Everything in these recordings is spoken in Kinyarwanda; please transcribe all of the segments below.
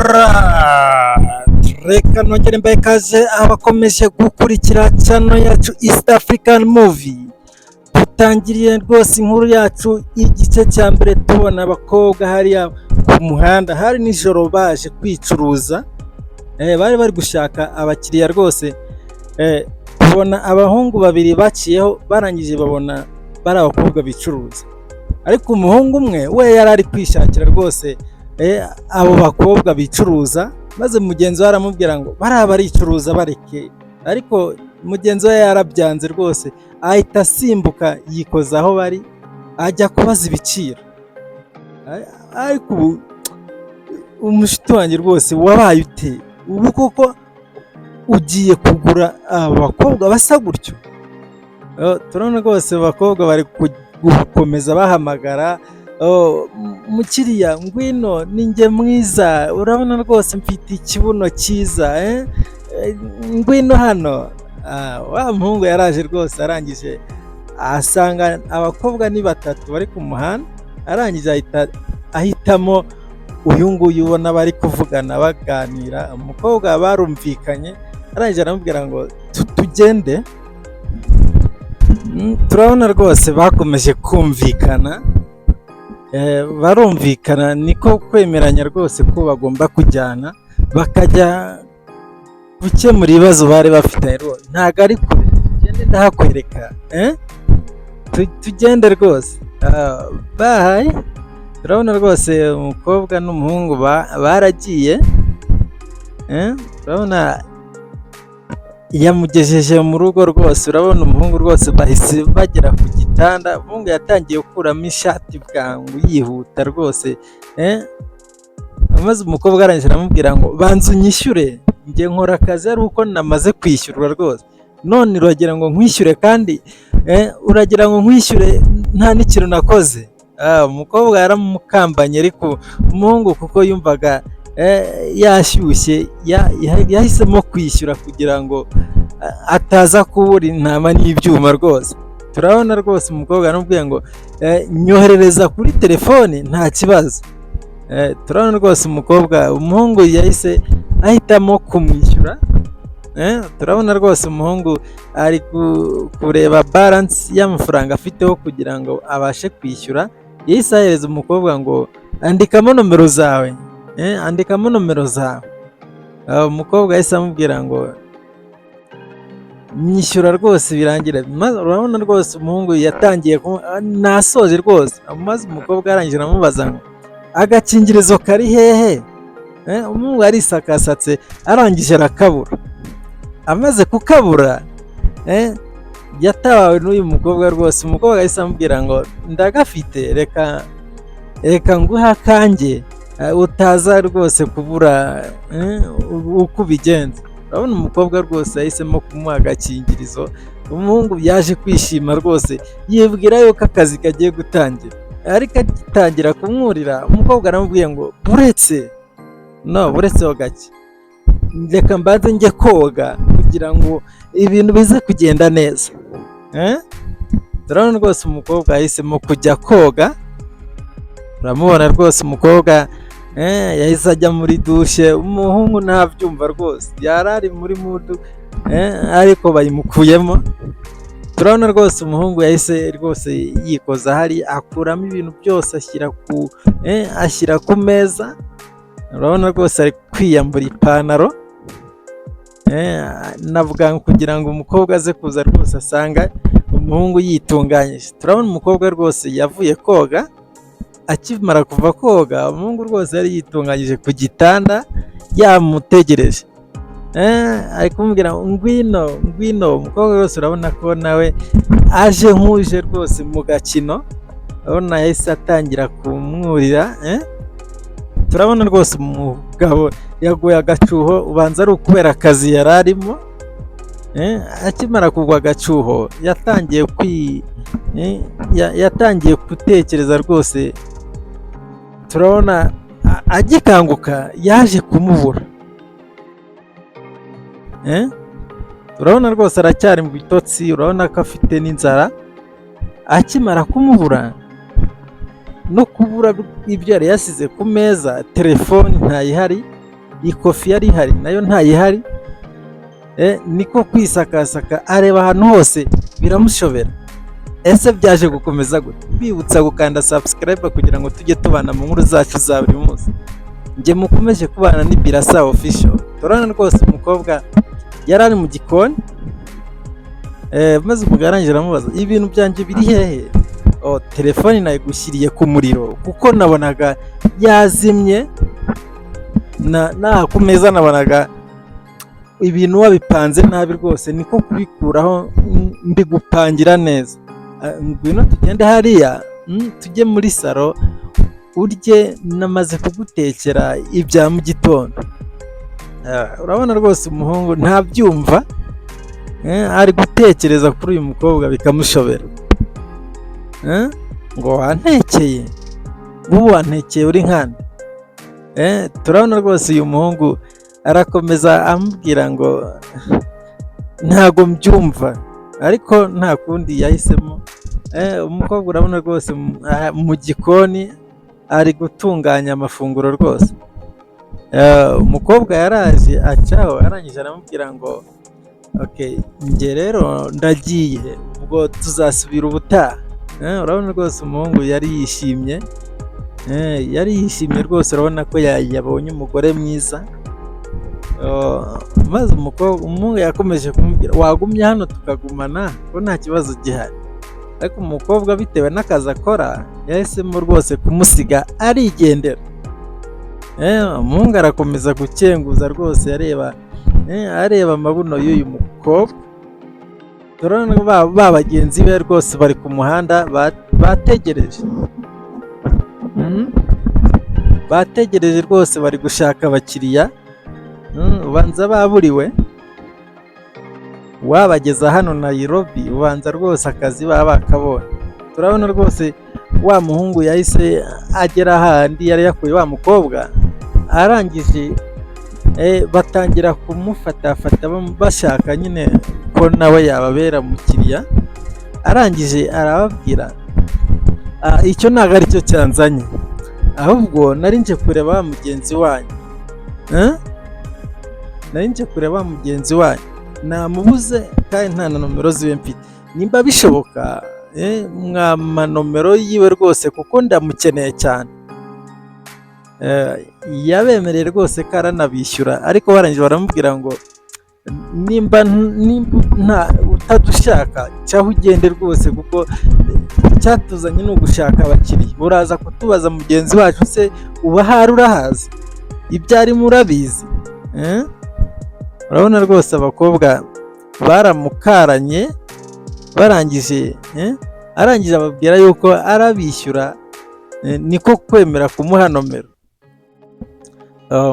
Alright. Reka nongere mbahe ikaze abakomeje gukurikira channel yacu East African Movie. Dutangiriye rwose inkuru yacu igice cya mbere, tubona abakobwa hariya ku muhanda, hari nijoro, baje kwicuruza. Bari bari gushaka abakiriya rwose. Tubona abahungu babiri baciyeho, barangije babona bari abakobwa bicuruza, ariko umuhungu umwe we yari ari kwishakira rwose abo bakobwa bicuruza, maze mugenzi we aramubwira ngo bariya baricuruza bareke, ariko mugenzi we yarabyanze rwose, ahita asimbuka yikoza aho bari, ajya kubaza ibiciro. Ariko ubu umushuti wanjye rwose wabaye ute? Ubu koko ugiye kugura aba bakobwa basa gutyo? Turabona rwose abakobwa bari gukomeza bahamagara: "Oh, mukiriya, ngwino, ni njye mwiza, urabona rwose mfite ikibuno cyiza, eh? Ngwino hano." Wa muhungu yaraje rwose, arangije asanga abakobwa ni batatu bari ku muhanda, arangije ahita ahitamo uyu nguyu ubona bari kuvugana baganira. Umukobwa barumvikanye, arangije aramubwira ngo tugende. Turabona rwose bakomeje kumvikana, barumvikana, niko kwemeranya rwose ko bagomba kujyana bakajya gukemura ibibazo bari bafitanye. Rwose ntabwo ari kure, tugende ndahakwereka, eh? Tugende rwose. Bahaye turabona rwose umukobwa n'umuhungu baragiye, eh? Turabona yamugejeje mu rugo rwose. Urabona umuhungu rwose bahise bagera ku gitanda, umuhungu yatangiye gukuramo ishati bwangu yihuta rwose, maze umukobwa arangije aramubwira ngo banza unyishyure, njye nkora akazi ari uko namaze kwishyurwa rwose, none uragira ngo nkwishyure kandi uragira ngo nkwishyure nta n'ikintu nakoze. Umukobwa yaramukambanye, ariko umuhungu kuko yumvaga yashyushye yahisemo kwishyura kugira ngo ataza kubura intama n'ibyuma rwose. Turabona rwose umukobwa yaramubwiye ngo nyoherereza kuri telefoni nta kibazo. Turabona rwose umukobwa, umuhungu yahise ahitamo kumwishyura. Turabona rwose umuhungu ari kureba balance y'amafaranga afiteho kugira ngo abashe kwishyura. Yahise ahereza umukobwa ngo andikamo nomero zawe, andikamo nomero zawe. Umukobwa yahise amubwira ngo nyishyura rwose birangire. Maze urabona rwose umuhungu yatangiye nasoje rwose, maze umukobwa arangije aramubaza ngo agakingirizo kari hehe? Umuhungu yarisakasatse, arangije arakabura. Amaze kukabura, yatabawe n'uyu mukobwa rwose. Umukobwa yahise amubwira ngo ndagafite, reka reka nguhe akanjye, utaza rwose kubura uko ubigenza. Urabona umukobwa rwose yahisemo kumuha agakingirizo. Umuhungu yaje kwishima rwose, yibwira yuko akazi kagiye gutangira, ariko agitangira kumwurira, umukobwa aramubwiye ngo buretse no buretseho gake, reka mbanze njye koga kugira ngo ibintu bize kugenda neza. Turabona rwose umukobwa yahisemo kujya koga. Uramubona rwose umukobwa yahise ajya muri douche, umuhungu ntabyumva rwose, yari ari muri mood, ariko bayimukuyemo. Turabona rwose umuhungu yahise rwose yikoza hari, akuramo ibintu byose, ashyira ku meza. Urabona rwose ari kwiyambura ipantaro, navuga ngo kugira ngo umukobwa aze kuza rwose asanga umuhungu yitunganyije. Turabona umukobwa rwose yavuye koga, akimara kuva koga umuhungu rwose yari yitunganyije ku gitanda yamutegereje, ari kumubwira ngo ngwino, ngwino. Umukobwa rwose urabona ko nawe aje nk'uje rwose mu gakino, urabona yahise atangira kumwurira. Turabona rwose umugabo yaguye agacuho, ubanza ari ukubera akazi yari arimo. Akimara kugwa agacuho yatangiye gutekereza rwose. Turabona agikanguka yaje kumubura. Turabona rwose aracyari mu bitotsi, urabona ko afite n'inzara. Akimara kumubura No kubura ibyo yari yasize ku meza. Telefoni ntayihari, ikofi yari ihari nayo ntayihari. Niko kwisakasaka, areba ahantu hose biramushobera. Ese byaje gukomeza gute? Bibutsa gukanda subscribe kugira ngo tujye tubana mu nkuru zacu za buri munsi. Njye mukomeje kubana ni Birasa Official. Turabona rwose umukobwa yari ari mu gikoni, maze umugabo arangije aramubaza: "Ibintu byanjye biri hehe?" "Oh, telefoni nayigushyiriye ku muriro kuko nabonaga yazimye, na naha ku meza nabonaga ibintu wabipanze nabi rwose, niko kubikuraho mbigupangira neza. Ngwino tugende hariya, tujye muri salo urye, namaze kugutekera ibya mu gitondo." Urabona rwose umuhungu ntabyumva, ari gutekereza kuri uyu mukobwa bikamushobera. Ngo wantekeye? Ubu wantekeye uri nkande? Turabona rwose uyu muhungu arakomeza amubwira ngo ntago mbyumva, ariko nta kundi yahisemo. Umukobwa urabona rwose mu gikoni ari gutunganya amafunguro rwose. Umukobwa yaraje acaho, arangije aramubwira ngo: "Okay, njye rero ndagiye, ubwo tuzasubira ubutaha." Urabona rwose umuhungu yari yishimye, yari yishimye rwose, urabona ko yabonye umugore mwiza. Maze umukobwa, umuhungu yakomeje kumubwira: "Wagumye hano tukagumana ko nta kibazo gihari?" Ariko umukobwa bitewe n'akazi akora yahisemo rwose kumusiga arigendera. Umuhungu arakomeza gukenguza rwose, areba amabuno y'uyu mukobwa. Turabona ba bagenzi be rwose bari ku muhanda bategereje. Bategereje rwose, bari gushaka abakiriya, ubanza baburiwe. Wabageza hano Nairobi, ubanza rwose akazi baba bakabonye. Turabona rwose wa muhungu yahise agera hahandi yari yakuye wa mukobwa, arangije batangira kumufatafata bashaka nyine ko nawe yababera umukiriya. Arangije arababwira: "Icyo ntabwo ari cyo cyanzanye, ahubwo nari nje kureba wa mugenzi wanyu. Eh? Nari nje kureba wa mugenzi wanyu, namubuze kandi nta na nomero ziwe mfite. Nimba bishoboka, mwampa nomero yiwe rwose kuko ndamukeneye cyane." Yabemereye rwose ko aranabishyura, ariko barangije baramubwira ngo: Nimba nta utadushaka, cyaho ugende rwose, kuko icyatuzanye ni ugushaka abakiriya. Uraza kutubaza mugenzi wacu se uba ahari urahazi? Ibyo arimo urabizi?" Eh? Urabona rwose abakobwa baramukaranye, barangije, arangije ababwira yuko arabishyura, niko kwemera kumuha nomero.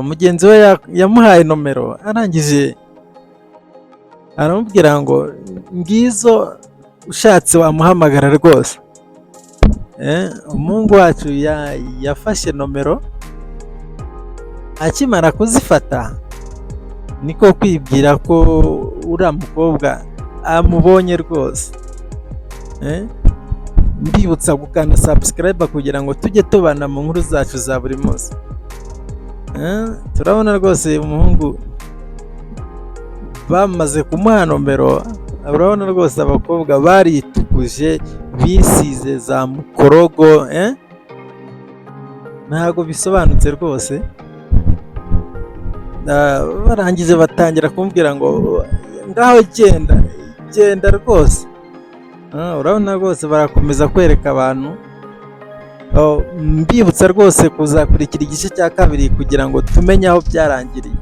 Mugenzi we yamuhaye nomero, arangije aramubwira ngo: "Ngizo, ushatse wamuhamagara rwose." Umuhungu wacu yafashe nomero, akimara kuzifata niko kwibwira ko uriya mukobwa amubonye rwose. Mbibutsa gukanda subscribe kugira ngo tujye tubana mu nkuru zacu za buri munsi. Turabona rwose umuhungu bamaze kumuha nomero, urabona rwose abakobwa baritukuje, bisize za mukorogo, eh? Ntabwo bisobanutse rwose. Barangije batangira kumubwira ngo: "Ngaho genda, genda rwose." Urabona rwose barakomeza kwereka abantu. Mbibutsa rwose kuzakurikira igice cya kabiri kugira ngo tumenye aho byarangiriye.